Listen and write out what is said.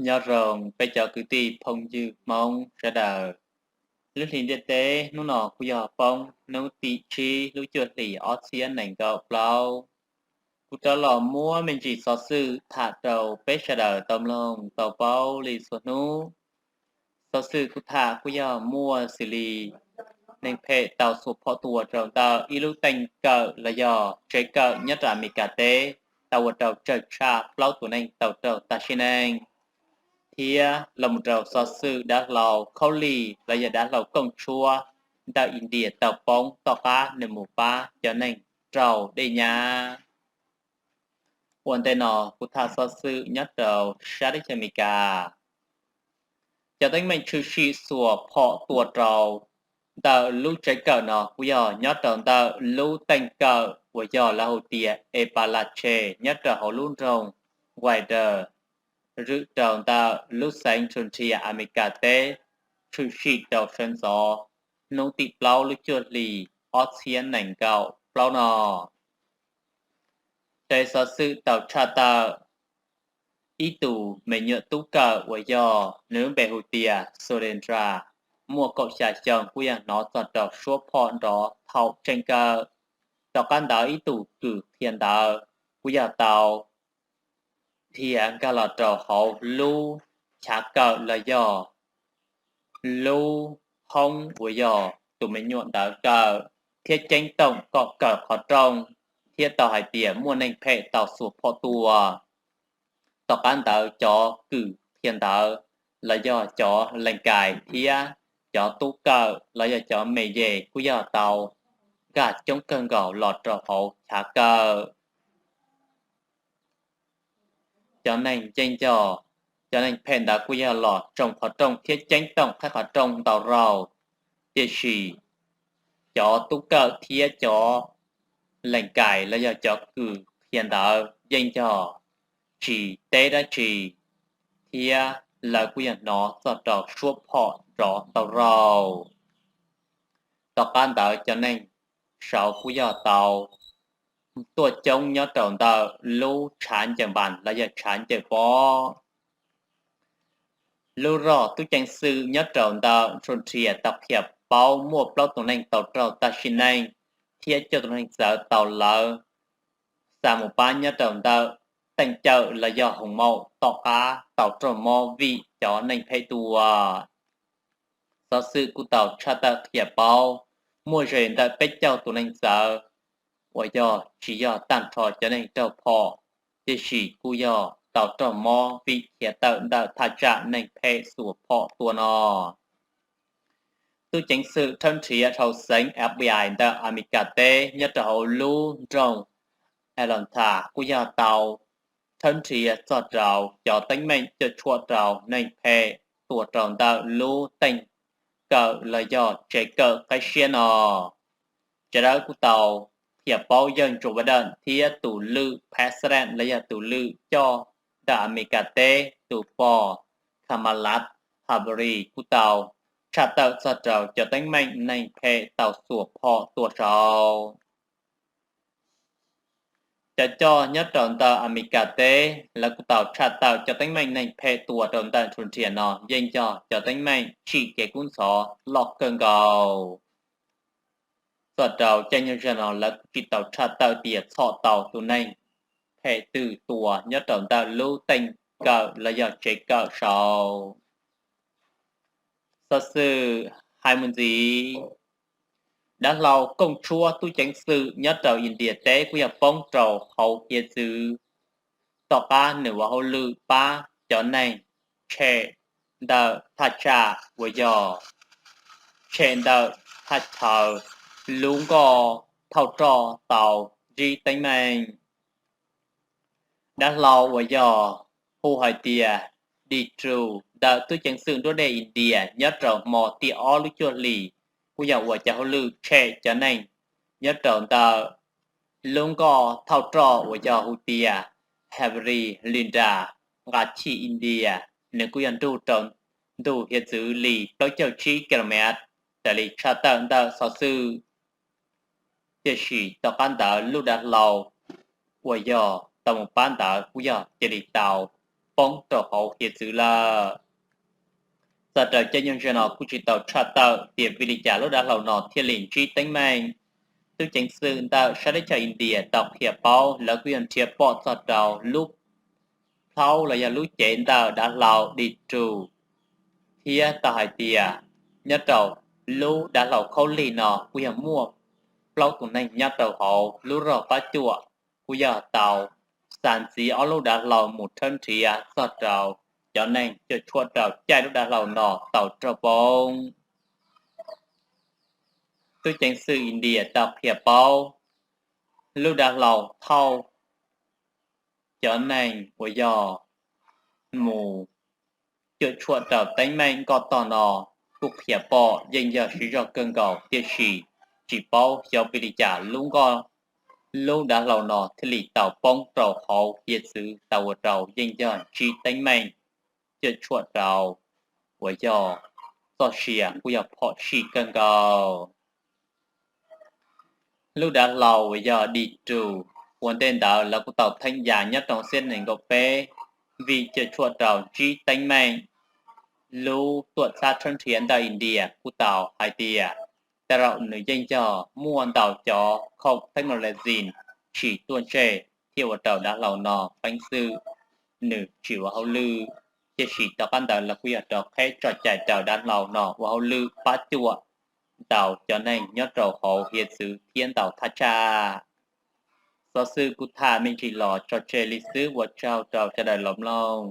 Nyob zoo peb cov kwv tij phooj ywg Hmoob sawv daws. Lub hli ntiaj teb hnub no kuj yog poob hnub tim tsib lub cuaj hlis ob txhiab nees nkaum plaub. Kuv rov los muab me ntsis xov xwm tham rau peb sawv daws tau mloog tau paub li txhua hnub. Xov xwm kuv tham kuj yog muaj xws li neeg phem tau xuas phom tua rau ntawm ib lub teej kawm los yog tsev kawm nyob rau Amelikas teb, tau ua rau tsawg tshaj plaub tus neeg tau raug tag sim neej, thiab los mus rau xov xwm dav hlau khaub lig los yog dav hlau kooj tshuab ntawm India tau poob tom qab nws mus pab cov neeg raug dej nyab. Ua ntej no kuv tham xov xwm nyob rau sab teb chaws Amelikas. Cov teeb meem tshwm sim xuas phom tua rau ntawm lub tsev kawm no kuj yog nyob rau ntawm lub teej kawm uas yog lawv hu tias Epalache nyob rau hauv lub nroog Wider, zwm rau ntawm lub xeev Georgia Amelikas teb, tshwm sim rau sawv ntxov hnub tim plaub lub cuaj hlis ob txhiab nees nkaum plaub no. Tej xov xwm tau tshaj tawm ib tus me nyuam tub kawm uas yog nws lub npe hu tias Surendra, muaj kaum xya xyoo kuj yog hnov txog rau suab phom nrov thaum tseem kawm. Tom qab ntawd ib tug kws qhia ntawv kuj yog tau dhia nkag los rau hauv lub chav kawm los yog lub hoob uas yog tus me nyuam ntawd kawm, thiab ceeb toom kom kawm qhov rooj, thiab tau hais tias muaj neeg phem tau xuas phom tua. Tom qab ntawd cov kws qhia ntawv los yog cov lees kais thiab cov tub kawm los yog cov me yes kuj yog tau nkag coob kawg nkaus los rau hauv chav kawm. Cov neeg ncej ncog, cov neeg phem ntawd kuj yog los tsoo qhov rooj thiab ceeb toom qhib qhov rooj ntau zaus, tiam sis cov tub kawm thiab cov lees kais los yog cov kws qhia ntawv yeej yog tsis teb dab tsi, thiab lawv kuj yog hnov txog rau suab phom nrov ntau zaus. Tom qab ntawd cov neeg saud kuj yog tau tuaj coob nyob rau ntawm lub tshav ncaws npas los yog tshav ncaws pob. Lub zos tub ceev xwm nyob rau ntawm Ntsua Nrhias tau qhia paub muaj plaub tus neeg tau raug tag sim neej, thiab cuaj tus neeg txawv tau lawv xa mus pab nyob rau ntawm teej cawm los yog hoos maum tom qab tau raug mob vim cov neeg phem tua. Xov xwm kuj tau tshaj tawm qhia paub muaj ze ntawm peb caug tus neeg txawv uas yog tsis yog tag nrho cov neeg raug phom, tiam sis kuj yog tau raug mob vim khiav tawm ntawm thaj tsam neeg phem xuas phom tua no. Tub ceev xwm thawb nrhiav dhau xeev F B I ntawm Amelikas teb nyob rau hauv lub nroog Atlanta kuj yog tau thawb nrhiav txog rau cov teeb meem cuam tshuam rau neeg phem tua rau ntawm lub teej kawm los yog tsev kawm qib siab no. Tsev dawb kuj tau qhia paub yawg Joe Biden thiab tus lwm president los yog tus lwm coj ntawm Amelikas teb tus pog Kamala Harris kuj tau tshaj tawm txog rau cov teeb meem neeg phem tau xuas phom tua saud. Cov coj nyob rau ntawm Amelikas teb lawv kuj tau tshaj tawm cov teeb meem neeg phem tua rau ntawm Ntsua Nrhias no yeej yog cov teeb meem tsim kev kub ntxhov loj kawg nkaus. Txog rau caij nyoog zag no lawv kuj tsis tau tshaj tawm tias txhom tau tus neeg phem twg tua nyob rau ntawm lub teej kawm los yog tsev kawm saud. Xov xwm hais mus ntxiv, dav hlau kooj tshuab tub ceev xwm nyob rau India teb kuj yog poob rau hauv hiav txwv tom qab nws ua hauj lwm pab cov neeg tshem ntawm thaj tsam uas yog tshem ntawm thaj chaw lub nkoj thauj roj tau ntsib teeb meem. Dav hlau uas yog hu hais tias Diju ntawm tub ceev xwm nruab dej India nyob rau hmo tim ob lub cuaj hlis kuj yog ua cov hauj lwm tshem cov neeg nyob rau ntawm lub nkoj thauj roj uas yog hu tias Haveri Linda nqa chim India, nws kuj yog nrug rau ntug hiav txwv li plaub caug tsib ki lo mev raws li tshaj tawm ntawm xov xwm. Tiam sis tom qab ntawd lub dav hlau uas yog tau mus pab ntawd kuj yog cia li tau poob rau hauv hiav txwv lawm. Txog rau caij nyoog ze no kuj tsis tau tshaj tawm tias vim li cas lub dav hlau no thiaj li ntsib teeb meem. Tub ceev xwm ntawm sab teb chaws India tau qhia paub lawv kuj yog nrhiav pom txog rau lub plhaub los yog lub cev ntawm dav hlau Ditru, thiab tau hais tias nyob rau lub dav hlau khaub lig no kuj yog muaj plaub tus neeg nyob rau hauv lub rog pab cuam, kuj yog tau xa ntxiv ob lub dav hlau mus tshawb nrhiav txog rau cov neeg cuam tshuam rau caij lub dav hlau no tau raug poob. Tub ceev xwm India tau qhia paub lub dav hlau thauj cov neeg uas yog mus cuam tshuam rau teeb meem nkoj tog no kuj qhia pom yeej yog siv zog kawg nkaus, tiam sis tsis paub xyov vim li cas lub nkoj, lub dav hlau no thiaj li tau poob rau hauv hiav txwv tau ua rau yeej yog ntsib teeb meem cuam tshuam rau uas yog txoj sia kuj yog phom sij kawg nkaus. Lub dav hlau uas yog Ditru, ua ntej ntawd lawv kuj tau theej yas nyob rau xiab nees nkaum peb vim cuam tshuam rau ntsib teeb meem. Lub tuam txhab tshawb nrhiav ntawm India kuj tau hais tias tej zaum nws yeej yog muaj ntau cov khoom technology tsis tuaj ntseg thiaj ua rau dav hlau no peev xwm nws tsis ua hauj lwm, tiam sis tom qab ntawd lawv kuj yog rov qheb tso cai rau dav hlau no ua hauj lwm pab cuam ntau cov neeg nyob rau hauv hiav txwv thiab ntau thaj tsam. Xov xwm kuv tham me ntsis los tso tseg li xwb, ua tsaug rau sawv daws los mloog.